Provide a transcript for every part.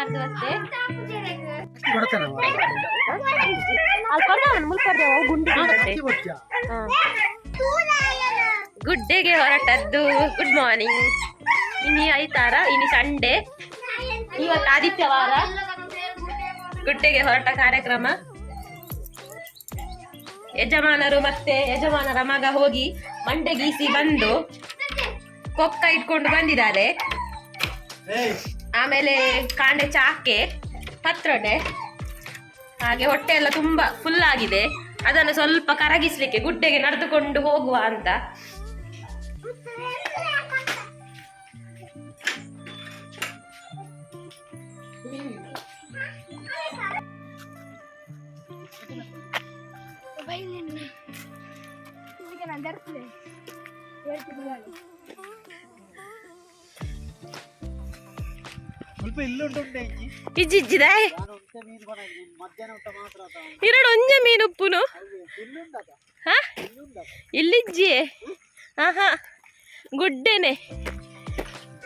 ನಾಡ್ದು ಬತ್ತೆ. ಕೊಡ್ತಾನವ. ಅಲ್ಲಿ ಕೊಡ್ತಾವನ ಮುಲ್ಪರ್ದೆ ಅವು ಗುಂಡು ಗುಂಡತೆ. ಬೊಚ್ಚ. ಗುಡ್ಡೆಗೆ ಹೊರಟದ್ದು. Good morning. ಇನಿ ಐತಾರ, ಇನಿ ಸಂಡೇ, ಇವತ್ತು ಆದಿತ್ಯವಾರ. ಗುಡ್ಡೆಗೆ ಹೊರಟ ಕಾರ್ಯಕ್ರಮ. ಯಜಮಾನರು ಮತ್ತೆ ಯಜಮಾನರ ಮಗ ಹೋಗಿ ಮಂಡೆ ಗೀಸಿ ಬಂದು ಕೊಕ್ಕ ಇಟ್ಕೊಂಡು ಬಂದಿದ್ದಾರೆ. ಆಮೇಲೆ ಕಾಂಡೆ ಚಾಕೆ ಪತ್ರೊಡೆ, ಹಾಗೆ ಹೊಟ್ಟೆ ಎಲ್ಲ ತುಂಬಾ ಫುಲ್ ಆಗಿದೆ. ಅದನ್ನು ಸ್ವಲ್ಪ ಕರಗಿಸ್ಲಿಕ್ಕೆ ಗುಡ್ಡೆಗೆ ನಡೆದುಕೊಂಡು ಹೋಗುವ ಅಂತ. ಸ್ವಲ್ಪ ಇಲ್ಲುಂಟು ಉಂಟೆ ಇಜ್ಜಿ. ಇಜ್ಜಿಜ್ಜಿದ. ನಾನು ಒಂತೆ ಮೀನು ಕೊಡಂಗಿ ಮಧ್ಯಾಹ್ನ ಊಟ ಮಾತ್ರ ಆತ. ಎರಡು ಒಂಜೆ ಮೀನು ಉಪ್ಪುನು. ಇಲ್ಲುಂಡದ. ಹಾ. ಇಲ್ಲುಂಡದ. ಇಲ್ಲಿಜ್ಜಿಯೇ? ಆಹಾ, ಗುಡ್ಡೆನೆ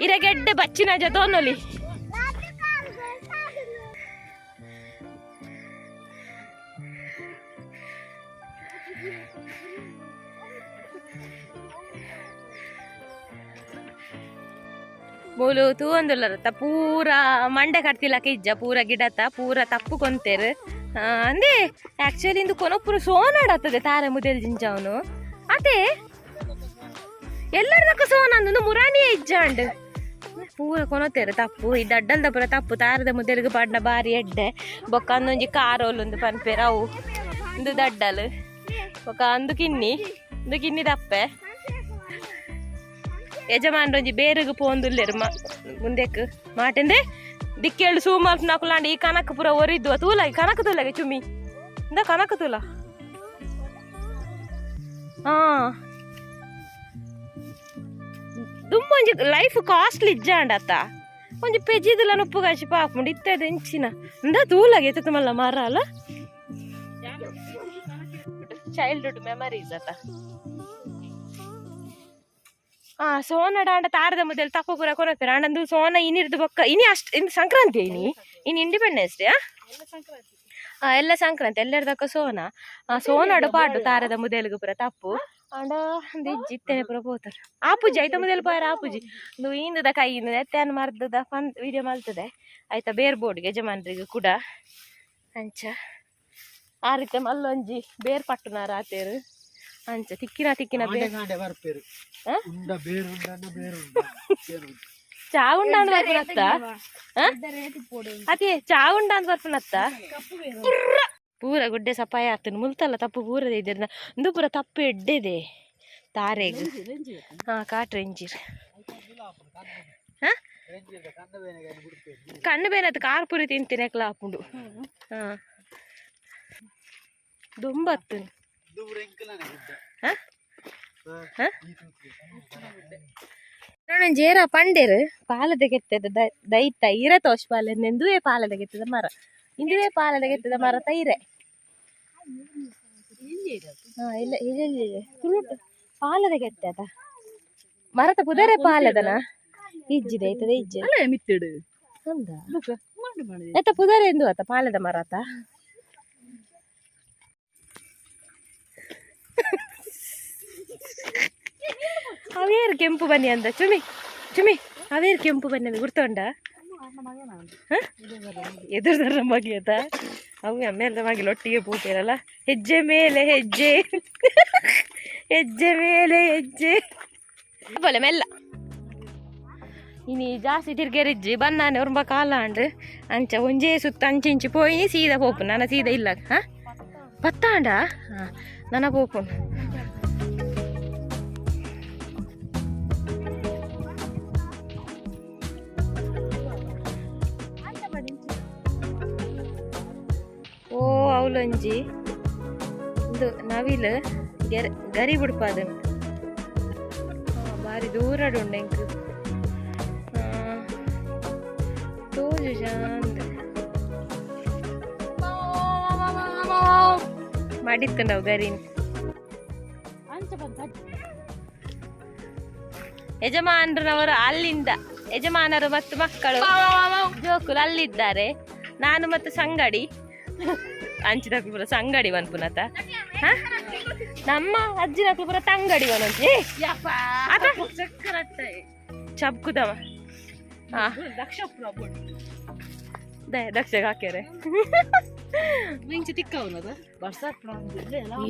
ಇರಗೆಡ್ಡೆ ಬಚ್ಚಿನ ಜೊತೋನೊಲಿ. ಮೂಲು ತೂವೊಂದುಲ್ಲರತ್ತ ಪೂರ ಮಂಡೆ ಕಟ್ತಿಲಕ ಇಜ್ಜ, ಪೂರ ಗಿಡತ ಪೂರ ತಪ್ಪು ಕೊಂತೇರು. ಅಂದೆ ಆಕ್ಚುಲಿ ಇಂದು ಕೊನೊಪುರ ಸೋನಾಡತ್ತದೆ ತಾರೆ ಮುದೆಲ್ ಜಿಂಜವನು. ಅದೇ ಎಲ್ಲರದಕ್ಕ ಸೋನ ಅಂದು ಮುರಾನಿಯೇ ಇಜ್ಜಾಂಡ್. ಪೂರ ಕೊನೊತೇರು ತಪ್ಪು. ಈ ದಡ್ಡಲ್ದ ಪೂರ ತಪ್ಪು ತಾರದ ಮುದೆಲ್ಗ್ ಪಾಡ್ನ ಬಾರಿ ಎಡ್ಡೆ. ಬೊಕ್ಕ ಅಂದೊಂಜಿ ಕಾರೋಲೊಂದು ಪನ್ಪೇರು ಅವು. ಇಂದು ದಡ್ಡಲ್ ಬೊಕ್ಕ ಅಂದು ಕಿನ್ನಿ, ಇಂದು ಕಿನ್ನಿ ದಪ್ಪೆ. ಯಜಮಾನ್ರೊಂಜಿ ಬೇರೆಗ್ ಪೋಂದುಲ್ಲೆರ್ ಮುಂದೆಕ್ ಮಾಟೆಂದೆ ದಿಕ್ಕೇಳು ಸೂಮಲ್ಪ್ ನಕುಲಾಂಡ. ಈ ಕನಕ ಪೂರ ಒರಿದ್ವ ತೂಲಾಗಿ ಕನಕ ತೂಲಾಗೆ ಚುಮ್ಮಿ ಇಂದ ಕನಕ ತೂಲ. ಹಾ, ದುಂಬೊಂಜಿ ಲೈಫ್ ಕಾಸ್ಟ್ಲಿ ಇಜ್ಜಾಂಡ ಅತ್ತ. ಒಂಜಿ ಪೆಜಿದುಲ ನುಪ್ಪು ಕಾಶಿ ಪಾಪುಂಡು ಇತ್ತದ ಇಂಚಿನ ಇಂದ ತೂಲಾಗೆ ಎತ್ತ ಮಲ್ಲ ಮರ ಅಲ್ಲ. ಚೈಲ್ಡ್ಹುಡ್ ಮೆಮರೀಸ್ ಅತ್ತ. ಆ ಸೋನಡ ಅಂಡ ತಾರದ ಮೊದಲು ತಪ್ಪು ಪೂರ ಕೊನಪೇರು ಅಂಡಂದು ಸೋನ ಇನಿರ್ದು ಬೊಕ್ಕ ಇನಿ ಅಷ್ಟು ಇನ್ನು ಸಂಕ್ರಾಂತಿ ಇನಿ ಇನಿ ಇಂಡಿಪೆಂಡೆನ್ಸ್ ಡೇ. ಆ ಎಲ್ಲ ಸಂಕ್ರಾಂತಿ ಎಲ್ಲರದಕ್ಕ ಸೋನ. ಆ ಸೋನಾಡು ಪಾಡು ತಾರದ ಮುದೆಲ್ಗು ಪೂರ ತಪ್ಪು ಅಂಡ ಇಜ್ಜಿ ಇತ್ತೇನೆ ಪೂರ ಪೋತಾರೆ. ಆಪುಜಿ ಐತ ಮುದೆಲ್ ಪೋಯರ ಆಪುಜಿ. ಇಂದು ಈಂದದ ಕೈ ಇಂದ ಎತ್ತಾನ ಮರ್ದದ ಪನ್ ವಿಡಿಯೋ ಮಲ್ತದೆ ಆಯ್ತಾ ಬೇರ್ ಬೋರ್ಡ್ಗೆ ಯಜಮಾನ್ರಿಗೆ ಕೂಡ ಅಂಚ ಆ ರೀತಿ ಮಲ್ಲೊಂಜಿ ಬೇರ್ ಪಟ್ಟುನಾರ ಆತೇರು ಅಂಚ ತಿಕ್ಕಿನ ತಿಕ್ಕಿನ ಕಾಂಡೆ ಬೇರ್. ಕಾಂಡೆ ಬರ್ಪೇರು. ಆ? ಉಂಡ ಬೇರುಂಡನ ಬೇರುಂಡ ಬೇರುಂಡ. ಚಾ ಉಂಡ ಅಂದ್ ಬರ್ಪುನತ್ತ ಅದೇ ಚಾ ಉಂಡ ಅಂದ್ ಬರ್ಪುನತ್ತ. ಪೂರ ಗುಡ್ಡೆ ಸಪಾಯ ಆತನ ಮುಲ್ತಲ್ಲ ತಪ್ಪು ಪೂರ ಇದ್ದಿರ್ನ. ಇಂದು ಪೂರ ತಪ್ಪು ಎಡ್ಡೆದೆ ತಾರೆಗ್. ಹಾ, ಕಾಟ್ರೆ ಇಂಜಿರ್. ಹಾ, ಕಣ್ಣು ಬೇನತ್ ಕಾರ್ ಪುರಿ ತಿಂತೀನಿ ಆಪುಂಡು. ಹಾ, ದುಂಬತ್ತು. ಹಾ ಹಾ, ಜೇರ ಪಂಡೇರು ಪಾಲದ ಕೆತ್ತದ ದೈತ ಇರ ತೋಶ್ ಪಾಲ ಎಂದುವೇ ಪಾಲದ ಕೆತ್ತದ ಮರ, ಇಂದುವೇ ಪಾಲದ ಕೆತ್ತದ ಮರ ತೈರೆ. ಹಾ, ಇಲ್ಲ ಇಲ್ಲ, ತುಳುಟು ಪಾಲದ ಕೆತ್ತದ ಮರತ ಪುದರೆ ಪಾಲದನ ಇಜ್ಜಿದೆ ಐತದ ಇಜ್ಜೆ ಮಿತ್ತಿಡು. ಅಂದ ಎತ್ತ ಪುದರೆ ಎಂದು ಆತ ಪಾಲದ ಮರತ. ಅವೇರು ಕೆಂಪು ಬನ್ನಿ ಅಂದ ಚುಮಿ ಚುಮಿ. ಅವೇರು ಕೆಂಪು ಬನ್ನಿ ಅಂದ ಗುರ್ತುಂಡ ಎದುರ್ದರ ಮಗಿಯತ ಅವು ಅಮ್ಮೇಲ್ದ ಮಗಿಲ್ ಒಟ್ಟಿಗೆ ಪೂತಿರಲ್ಲ. ಹೆಜ್ಜೆ ಮೇಲೆ ಹೆಜ್ಜೆ, ಹೆಜ್ಜೆ ಮೇಲೆ ಹೆಜ್ಜೆ ಬೋಲೆ ಮೆಲ್ಲ. ಇನಿ ಜಾಸ್ತಿ ತಿರ್ಗೇರಿಜ್ಜಿ ಬನ್ನಾನೆ ಒರ್ಂಬ ಕಾಲ ಅಂಡ್ ಅಂಚ ಒಂಜೇ ಸುತ್ತ ಅಂಚಿಂಚಿ ಪೋಯಿ ಸೀದಾ ಪೋಪು ನನ್ನ ಸೀದಾ ಇಲ್ಲ. ಹಾ, ಪತ್ತಾಂಡ. ಹಾ, ನನ್ನ ಪೋಪು. ಓ ಅವಲೊಂಜಿ ಇಂದು ನವಿಲ್ ಗೆರೆ ಗರಿ ಬುಡ್ಪಾದನ್. ಬಾರಿ ದೂರಡ್ ಉಂಡು ಎಂಕ್ ತೋಜು ಜಾಂದ್ ಮಡಿತ್ತುಂಡವು ಗರಿನ್. ಯಜಮಾನ್ರನವರು ಅಲ್ಲಿಂದ ಯಜಮಾನರು ಮತ್ತು ಮಕ್ಕಳು ಜೋಕುಲು ಅಲ್ಲಿದ್ದಾರೆ. ನಾನು ಮತ್ತು ಸಂಗಡಿ ಅಂಚಿದ ಪೂರ ಸಂಗಡಿ ಪುನತ. ನಮ್ಮ ಅಜ್ಜಿನ ಪೂರ ತಂಗಡಿ ವನಂತಿ. ಅದ ಚಬ್ಕುದವ ದಕ್ಷ ಹಾಕ್ಯಾರೆ.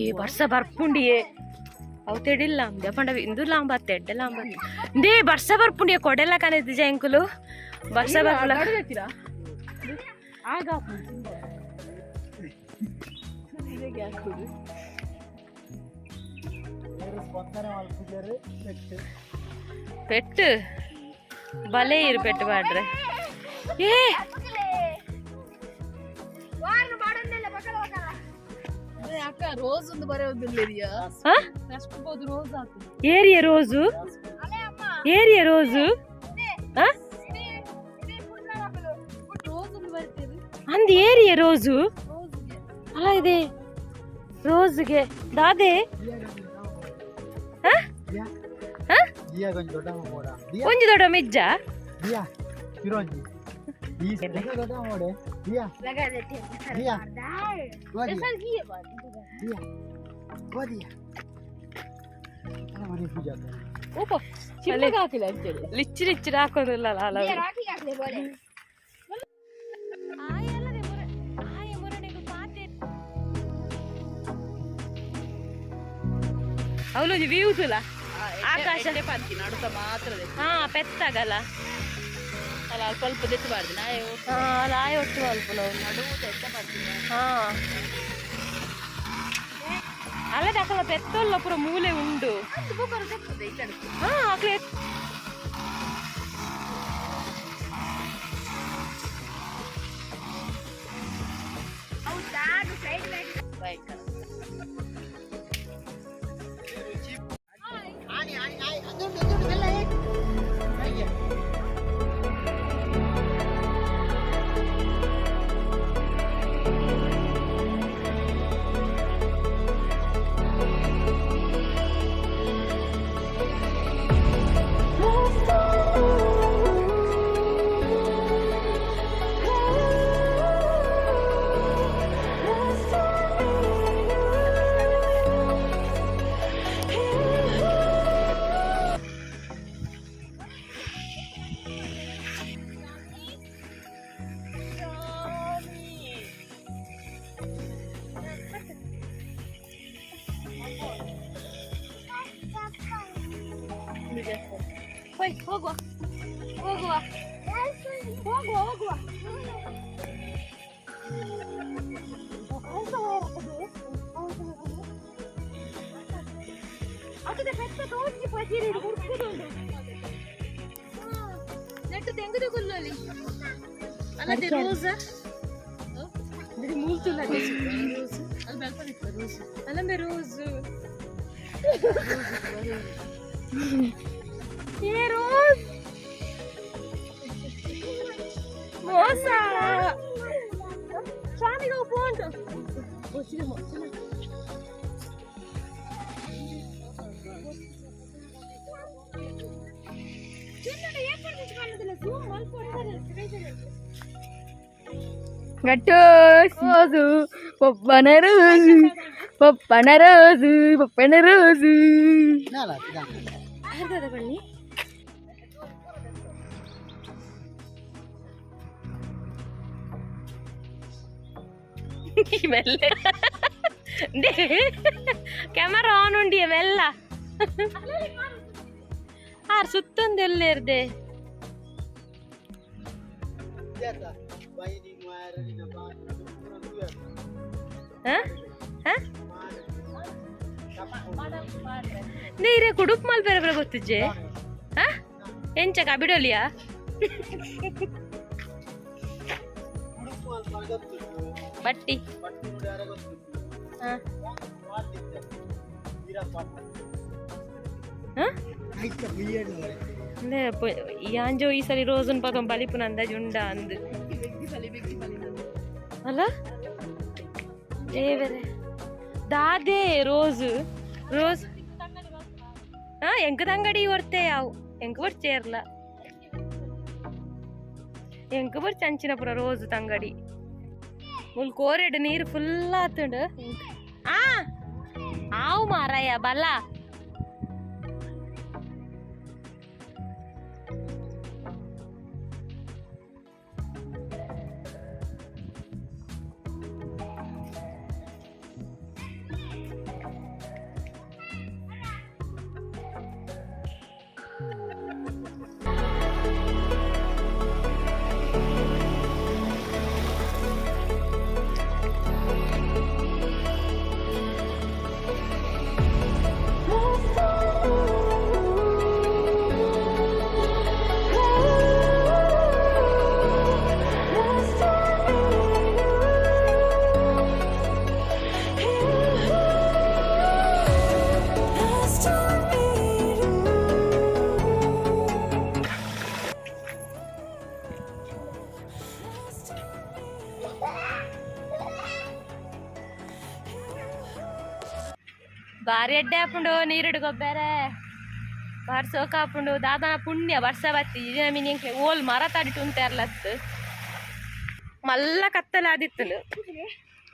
ಈ ವರ್ಷ ಬರ್ಪುಂಡಿಯೇ ಅವು ತೆಡಿಲ್ಲ ಪಂಡ ಇಂದು ಲಾಂಬತ್ತೆ ಎಡ್ಡೆ ಲಾಂಬ they ವರ್ಷ ಬರ್ಪುಂಡಿಯೇ ಕೊಡೆಲ್ಲ ಕಾಣಿದ್ದಿ ಜಂಕುಲು ವರ್ಷ ಬರ್ಪುಲ. ಪೆಟ್ಟು ಬಲೆ ಇರು ಪೆಟ್ಟು ಮಾಡ್ರೆ ಏ. ರೋಸ್ ಒಂದು ಬರೆಯೋದಿಲ್ಲ. ಏರಿಯ ರೋಸು, ಏರಿಯ ರೋಸು. ಅಂದ್ ಏರಿಯ ರೋಸು ಅಲ್ಲ ಇದೆ ರೋಸ್ಗೆ ದಾದೆ. ಒಂಜಿ ದೊಡ್ಡ ಮಿಜ್ಜ. ಲಿಚ್ಚಿ ಲಿಚ್ಚಿ ಹಾಕೋದಿಲ್ಲ. ಅವಳು ವ್ಯೂಸ್ ಇಲ್ಲ ಆಕಾಶ. ಹಾ ಪೆತ್ತಾಗಲ್ಲ. ಅಲ್ಲ, ಸ್ವಲ್ಪ ದೆತ್ತಬಾರ್ದು ನಾಯಿ. ಹಾ, ಅಲ್ಲ ಆಯ್ ಒಟ್ಟು ಅಲ್ಪ ಹಾ ಅಲ್ಲದೆ ಅಕಲ ಪೆತ್ತೊಲ್ಲ ಪೂರ ಮೂಲೆ ಉಂಡು. ಹಾ ಅಕ್ಲೆ ಹೋಗುವ ಹೋಗುವ ಹೋಗುವ ಹೋಗುವ. ನೆಟ್ಟು ತೆಂಗುದು ಕುಲ್ಲಲ್ಲಿ ಅಲ್ಲದೆ ರೋಸ ಮೂಲ್ತುಲ್ಲ ಅಲ್ಲಂಬೆ ರೋಸ್ ಏ ರೋಸ್ ಮೋಸ ಸ್ವಾಮಿಗೆ ಉಂಟು. ಗಟ್ಟು రోజు ಪಪ್ಪನ రోజు ಪಪ್ಪನ రోజು ಪಪ್ಪನ రోజು. ಬನ್ನಿ. ಮೆಲ್ಲ ಕ್ಯಾಮರಾ ಆನ್ ಉಂಡಿಯ ಮೆಲ್ಲ ಆರ್ ಸುತ್ತೊಂದು ಎಲ್ಲೇರ್ದೆ. ನೀರೇ ಕುಡುಪ್ ಮಲ್ಪೆರೆ ಬೇರೆ ಗೊತ್ತಿಜ್ಜೆ. ಹಾ ಎಂಚ ಕಬಿಡೋಲಿಯಾ? ಬಟ್ಟಿ ಯಾಂಜೋ ಈ ಸರಿ ರೋಸನ್ ಪದಂ ಬಲಿಪುನ ಅಂದಾಜು ಉಂಡ ಅಂದು ಅಲ್ಲ ದೇವರೇ ದಾದೆ ರೋಸ್ ರೋಸ್. ಹಾ ಎಂಕ ತಂಗಡಿ ಹೊರ್ತೆ ಯಾವು ಎಂಕ ಬರ್ಚೇರ್ಲ. ಎಂಕ್ ಬರ್ ಚಂಚಿನ ಪುರ ರೋಜು ತಂಗಡಿ ಮುಲ್ ಕೋರೆಡ್ ನೀರು ಫುಲ್ ಆತುಂಡು. ಆ ಆವು ಮಾರಾಯ ಬಲ್ಲ. ಬಾರಿ ಎಡ್ಡೆ ಆಪುಂಡು ನೀರುಡು ಗೊಬ್ಬೆರೆ, ಬಾರಿ ಸೋಕ ಆಪುಂಡು. ದಾದನ ಪುಣ್ಯ ಬರ್ಸ ಬತ್ತಿ ಇದಿನ ಮಿನಿ ಎಂಕ್ಲೆ ಓಲ್ ಮರ ತಾಡಿಟ್ಟು ಉಂತೇರ್ಲತ್ತು. ಮಲ್ಲ ಕತ್ತಲಾದಿತ್ತುಂಡು,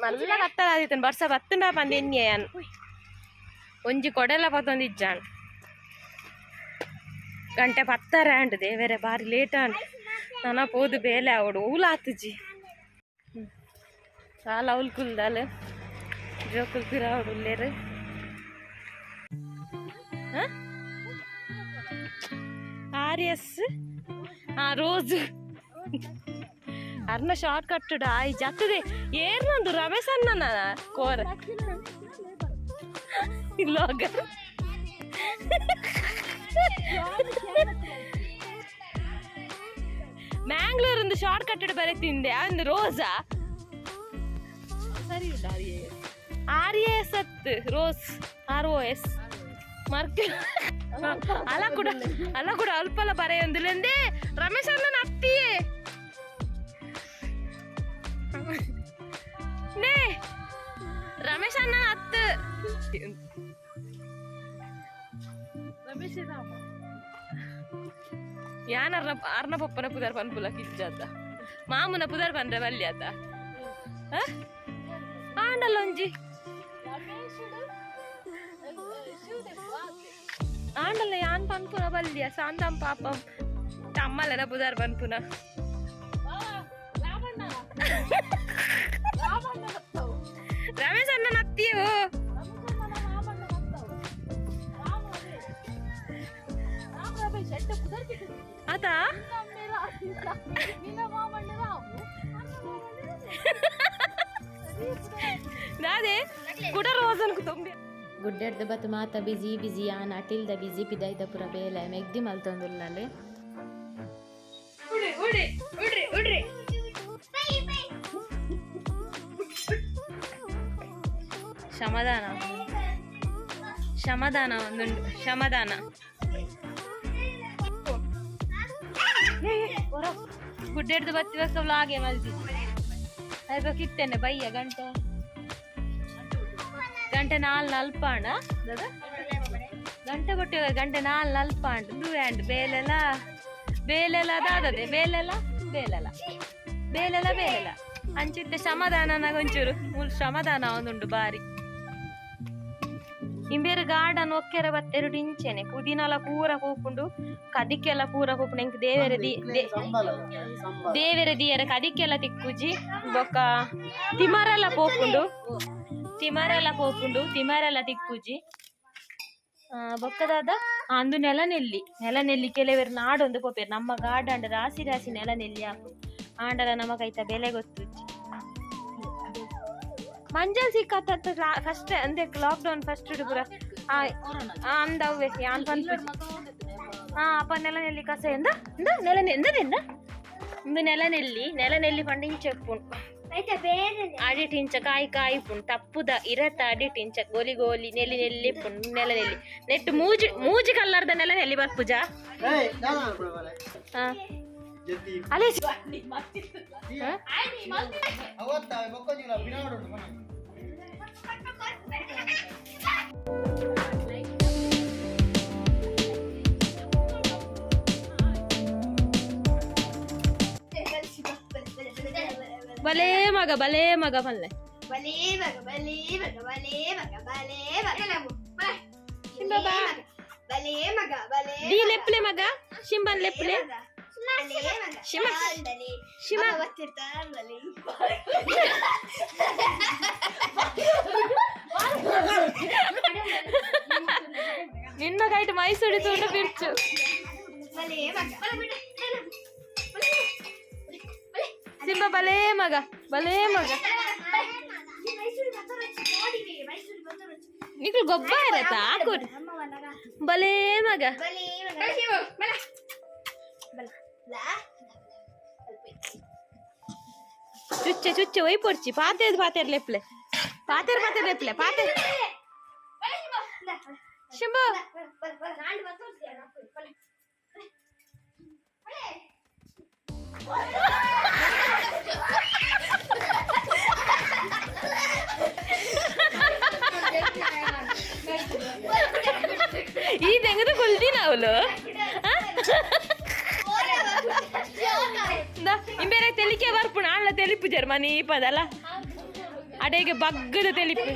ಮಲ್ಲ ಕತ್ತಲಾದಿತ್ತುಂಡು. ಬರ್ಸ ಬತ್ತುಂಡ ಪಂದ್ ಎನ್ಯೆ ಯಾನ್ ಒಂಜಿ ಕೊಡೆಲ ಪತ್ತೊಂದು ಇಜ್ಜಾನ್. ಗಂಟೆ 10 ಆಂಡ್ ದೇವೆರೆ, ಬಾರಿ ಲೇಟ್ ಆಂಡ್. ನನ ಪೋದು ಬೇಲೆ ಆವಡು ಓಲ್ ಆತುಜಿ. ಸಾಲ ಅವ್ಲು ಕುಲ್ದಾಲ್ ಜೋಕುಲ್ ಪಿರಾವಡು ಉಲ್ಲೇರು. ಆರ್ ಎಸ್ ಆ ರೋಜು ಅರ್ನ ಶಾರ್ಟ್ ಕಟ್ಟುಡ ಆಯ್ ಜತ್ತದೆ ಏರ್ನೊಂದು ರಮೇಶ್ ಅಣ್ಣನ ಕೋರ ಲಾಗರ್. ಮ್ಯಾಂಗ್ಳೂರ್ ಒಂದು ಶಾರ್ಟ್ ಕಟ್ಟಡ ಬರೆ ತಿಂದೆ ಒಂದು ರೋಸಾ ಸರಿ ಆರ್ ಎ ಸತ್ ರೋಸ್ ಆರ್ ಓ ಎಸ್ ಮರ್ಕ ಅಲ್ಲ ಕೂಡ ಅಲ್ಲ ಕೂಡ ಅಲ್ಪಲ ಬರೆಯೊಂದಿಲ್ಲಂದೇ ರಮೇಶ್ ಅಣ್ಣನ ಅತ್ತಿಯೇ ನೇ ರಮೇಶ್ ಅಣ್ಣನ ಅತ್ತು ಯಾನ್ ಅರ್ನ ಅರ್ನ ಪಪ್ಪನ ಪುದರ್ ಪನ್ಪುಲ ಕಿಜ್ಜಾತ ಮಾಮುನ ಪುದರ್ ಪನ್ರೆ ಬಲ್ಯಾತ ಆಂಡಲ್ಲ ಒಂಜಿ ಆಂಡಲ್ಲ ಯಾನ್ ಪನ್ಪುನ ಬಲ್ಯ ಸಾಂದಂ ಪಾಪಂ ತಮ್ಮಲೆನ ಪುದರ್ ಪನ್ಪುನ ರಮೇಶ್ ಅಣ್ಣನ ಅತ್ತಿಯೋ ಆತ ದಾದೆ ಕುಡ ರೋಸನ್ ಕುತೊಂಬೆ ಗುಡ್ಡೆಡ್ದ ಬತ್ ಮಾತ ಬಿಜಿ ಬಿಜಿ ಆನ್ ಅಟಿಲ್ದ ಬಿಜಿ ಪಿದೈದ ಪುರ ಬೇಲೆ ಮೆಗ್ದಿ ಮಲ್ತೊಂದುಲ್ಲಲೆ. ಉಡ್ರಿ ಉಡ್ರಿ ಉಡ್ರಿ ಉಡ್ರಿ ಶ್ರಮದಾನ ಶ್ರಮದಾನ ಒಂದುಂಡು ಶ್ರಮದಾನ. ಗುಡ್ಡೆಡ್ದು ಬತ್ತಿ ಬಕ್ಕ ವ್ಲಾಗೆ ಮಲ್ದಿ ಅಯ್ಯ ಬಯ್ಯ ಗಂಟೆ ಗಂಟೆ ನಾಲ್ ನಲ್ಪಾಂಡ ದಾದ ಗಂಟೆ ಕೊಟ್ಟಿ ಗಂಟೆ ನಾಲ್ ನಲ್ಪಾಂಡ್ ಆಂಡ್ ಬೇಲೆಲ ಬೇಲೆಲ ದಾದದೆ ಬೇಲೆಲ ಬೇಲೆಲ ಬೇಲೆಲ ಬೇಲೆಲ ಅಂಚಿತ್ತೆ ಶ್ರಮದಾನ ಒಂಚೂರು ಮೂಲು ಶ್ರಮದಾನ ಒಂದುಂಡು ಬಾರಿ. ಇಂಬೇರು ಗಾರ್ಡನ್ ಒಕ್ಕೆರ ಬತ್ತೆರುಡು ಇಂಚೆನೆ ಪುದೀನಲ ಪೂರ ಪೋಪುಂಡು ಕದಿಕ್ಕೆಲ್ಲ ಪೂರ ಪೋಪುಂಡು. ಎಂಕ್ ದೇವೆರೆ the ದೇವೆರೆ ದಿಯರ ಕದಿಕ್ಕೆಲ್ಲ ತಿಕ್ಕುಜಿ ಬೊಕ್ಕ ತಿಮರೆಲ್ಲ ಪೋಪುಂಡು ತಿಮರೆಲ್ಲ ಪೋಪುಂಡು ತಿಮರೆಲ್ಲ ತಿಕ್ಕುಜಿ. ಬೊಕ್ಕದಾದ ಅಂದು ನೆಲ ನೆಲ್ಲಿ ನೆಲ ನೆಲ್ಲಿ ಕೆಲವರು ನಾಡೊಂದು ಪೋಪೇರು ನಮ್ಮ ಗಾರ್ಡನ್ ರಾಶಿ ರಾಶಿ ನೆಲ ನೆಲ್ಲಿ ಹಾಕು ಆಂಡಲ ನಮ್ಮ ಕೈತ ಬೆಲೆ ಗೊತ್ತುಜ್ಜಿ. ಮಂಜಲ್ ಸಿಕ್ಕತ್ತ ಫಸ್ಟ್ ಅಂದೆ ಲಾಕ್ ಡೌನ್ ಫಸ್ಟ್ ಪೂರ ಅಂದವ್ವೆ ಯಾನ್ ಪನ್ಪುಜಿ. ಅಪ್ಪ ನೆಲ ನೆಲ್ಲಿ ಕಸ ಎಂದ ಎಂದ ನೆಲ ಎಂದದೆಂದ ಇಂದು ನೆಲ ನೆಲ್ಲಿ ನೆಲ ನೆಲ್ಲಿ ಪಂಡ ಇಂಚೆಪ್ಪುಂಡು ಅಡಿಟ್ ಇಂಚ ಕಾಯಿ ಕಾಯಿ ಪುಂಡು ತಪ್ಪುದ ಇರತ್ತ ಅಡಿಟ್ ಇಂಚ ಗೋಲಿ ಗೋಲಿ ನೆಲ್ಲಿ ನೆಲ್ಲಿ ಪುಂಡು ನೆಲ ನೆಲ್ಲಿ ನೆಟ್ಟು ಮೂಜಿ ಮೂಜಿ ಕಲ್ಲರ್ದ ನೆಲ ನೆಲ್ಲಿ ಬರ್ಪುಜ. ಅಲೇ ಬಲೇ ಮಗ ಬಲೇ ಮಗ ಪಲ್ಲೆ ಬಲೇ ಮಗ ಬಲೇ ಮಗ ಬಲೇ ಮಗ ಬಲೇ ಮಗ ಶಿಂಬ ಬಾ. ಬಲೇ ಮಗ ಬಲೇ ಡಿ ಲೆಪ್ಲೆ ಮಗ ಶಿಂಬನ್ ಲೆಪ್ಲೆ ಬಲೇ ಮಗ ಶಿಮ. ಶಿಮ. ಬತ್ತಿರ್ತಾರಲ್ಲ ನಿನ್ನ ಕೈಟ್ ಮೈಸೂರು ತುಂಡು ಬಿರ್ಚು ಬಲೇ ಮಗ ಸಿಂಬ ಬಲೇ ಮಗ ಬಲೇ ಮಗ ನಿಕ್ಲು ಗೊಬ್ಬ ಇರತ್ತಾ ಹಾಕೋರಿ ಬಲೇ ಮಗ ಬಲೇ ಮಗ ಬಲ ಚುಚ್ಚೆ ಚುಚ್ಚೆ ಒಯ್ಪೊಡ್ಚಿ ಪಾತೇದ್ ಪಾತೇರ್ ಲೆಪ್ಲೆ ಪಾತೇರ್ ಪಾತೇರ್ ಲೆಪ್ಲೆ ಪಾತೆ ಶಿಂಬು ಈ ದೆಂಗದ ಕುಲ್ದಿನ ಅವಳು ಇಂಬೇರೆ ತೆಲಿಕೆ ಬರ್ಪುಣ ಅಲ್ಲ ತೆಲಿಪು ಜರ್ಮನಿ ಪದಲ್ಲ ಅಡೆಗೆ ಬಗ್ಗದ ತೆಲಿಪು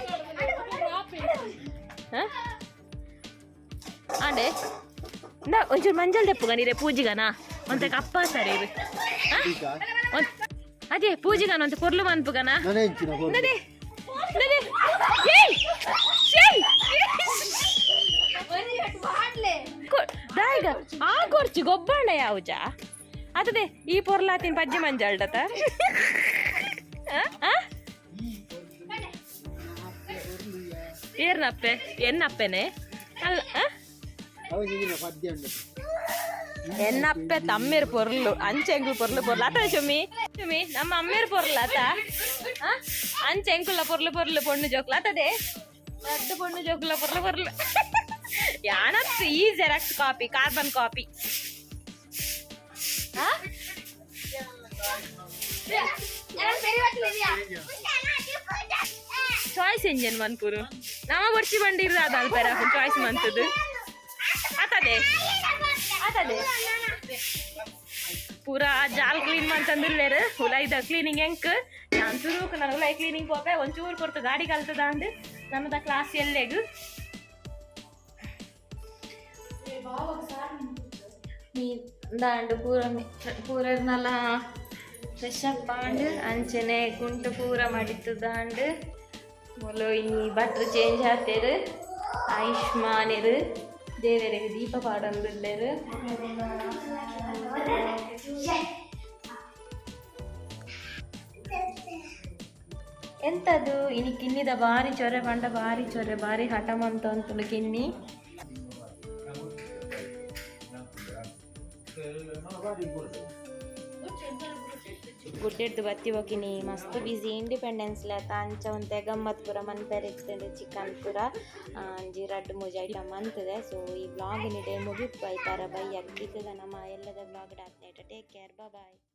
ಆಂಡೆ ಇಂದ ಒಂಚೂರು ಮಂಜಲ್ ದೆಪ್ಪುಗ ನೀರೆ ಪೂಜಿಗನಾ ಒಂತೆ ಕಪ್ಪ ಸರಿ ಇದು ಈಗ ಅದೇ ಪೂಜಿಗನ ಒಂತೆ ಪೊರ್ಲು ಮನ್ಪುಗನಾ ನನೆ ಇಂಚಿನ ಹೊರ್ಲು. ನದೆ ನದೆ ಏಯ್ ಶೇಯ್ ದಾಯಿಗ ಆ ಕೊರ್ಚಿ ಗೊಬ್ಬಣ್ಣ ಯಾವುಜ ಅದೇ ಈ ಪೊರ್ಲಾತಿನ ಪಜ್ಜಿ ಮಂಜಾಲ್ಡತ ಏರ್ನಪ್ಪೆ ಎನ್ನಪ್ಪೆನೆ ಅಲ್ಲ ಆ? ಅವಾಗ ಈಗಿನ ಪದ್ಯ ಉಂಟು ಎನ್ನಪ್ಪೆ ತಮ್ಮೇರ್ ಪೊರ್ಲು ಅಂಚೆ ಎಂಕುಲು ಪೊರ್ಲು ಪೊರ್ಲು ಆತ ಶುಮಿ ಶುಮಿ ನಮ್ಮ ಅಮ್ಮೇರ್ ಪೊರ್ಲು ಆತ ಆ? ಅಂಚೆ ಎಂಕುಲ ಪೊರ್ಲು ಪೊರ್ಲು ಪೊಣ್ಣು ಜೋಕ್ಲ ಆತದೆ ದೊಡ್ಡ ಪೊಣ್ಣು ಜೋಕ್ಲ ಪೊರ್ಲು ಪೊರ್ಲು ಯಾನತ್ತು ಈ ಜೆರಾಕ್ಸ್ ಕಾಪಿ ಕಾರ್ಬನ್ ಕಾಪಿ ಚಾಯ್ಸ್ ಎಂಜನ್ ಮನ್ಪುರು ನಮ್ಮ ಬರ್ಚಿ ಬಂಡಿರ್ ಅದಾಲ್ ಪೆರ ಚಾಯ್ಸ್ ಮಂತದ್ದು ಆತದೆ ಆತದೆ ಪೂರಾ ಜಾಲ್ ಕ್ಲೀನ್ ಮಂತಂದಿಲ್ಲೇರು ಉಲೈದ ಕ್ಲೀನಿಂಗ್ ಎಂಕ್ ನಾನು ಸುರುಕ್ ನಾನು ಉಲೈ ಕ್ಲೀನಿಂಗ್ ಪೋಪೆ ಒಂಚೂರು ಕೊರ್ತು ಗಾಡಿ ಕಲ್ತದ ಅಂದ್ ನಮ್ಮದ ಕ್ಲಾಸ್ ಎಲ್ಲೆಗು ದಾಂಡು ಪೂರ ಪೂರರ್ನಲ ಫ್ರೆಶ್ ಅಪ್ ಆಂಡ್ ಅಂಚನೆ ಕುಂಟು ಪೂರ ಮಡಿತು ದಾಂಡು ಮೊಲ ಇನಿ ಬಟ್ರ್ ಚೇಂಜ್ ಆತೇರು ಆಯುಷ್ಮಾನೆರು ದೇವರಿಗೆ ದೀಪ ಪಾಡೊಂದುಲ್ಲೆರ್. ಎಂತದು ಇನಿ ಕಿನ್ನಿದ ಬಾರಿ ಚೊರೆ ಪಂಡ ಬಾರಿ ಚೊರೆ ಬಾರಿ ಹಠ ಮಂತ ಅಂತುಂಡು ಕಿನ್ನಿ. ಗುಡ್ಡೆಡ್ದು ಬತ್ತಿ ಹೋಗಿನಿ ಮಸ್ತ್ ಬಿಸಿ ಇಂಡಿಪೆಂಡೆನ್ಸ್ ಲೇತ ಅಂಚ ಒಂತೆ ಗಮ್ಮತ್ ಪೂರ ಮನ್ಪೆರೆ ಇತ್ತಂಡು ಚಿಕನ್ ಪೂರ ಒಂಜಿ ರಡ್ಡ್ ಮೂಜಿ ಐಟಮ್ ಮಂತದೆ. ಸೊ ಈ ವ್ಲಾಗ್ ಇನಿಡೆ ಮುಗಿಪು ಐತಾರ ಬೈ ಅಕ್ಕಿತ್ತದ ನಮ್ಮ ಎಲ್ಲದ ವ್ಲಾಗ್ ಆತ್ನೇಟ. Take care, bye.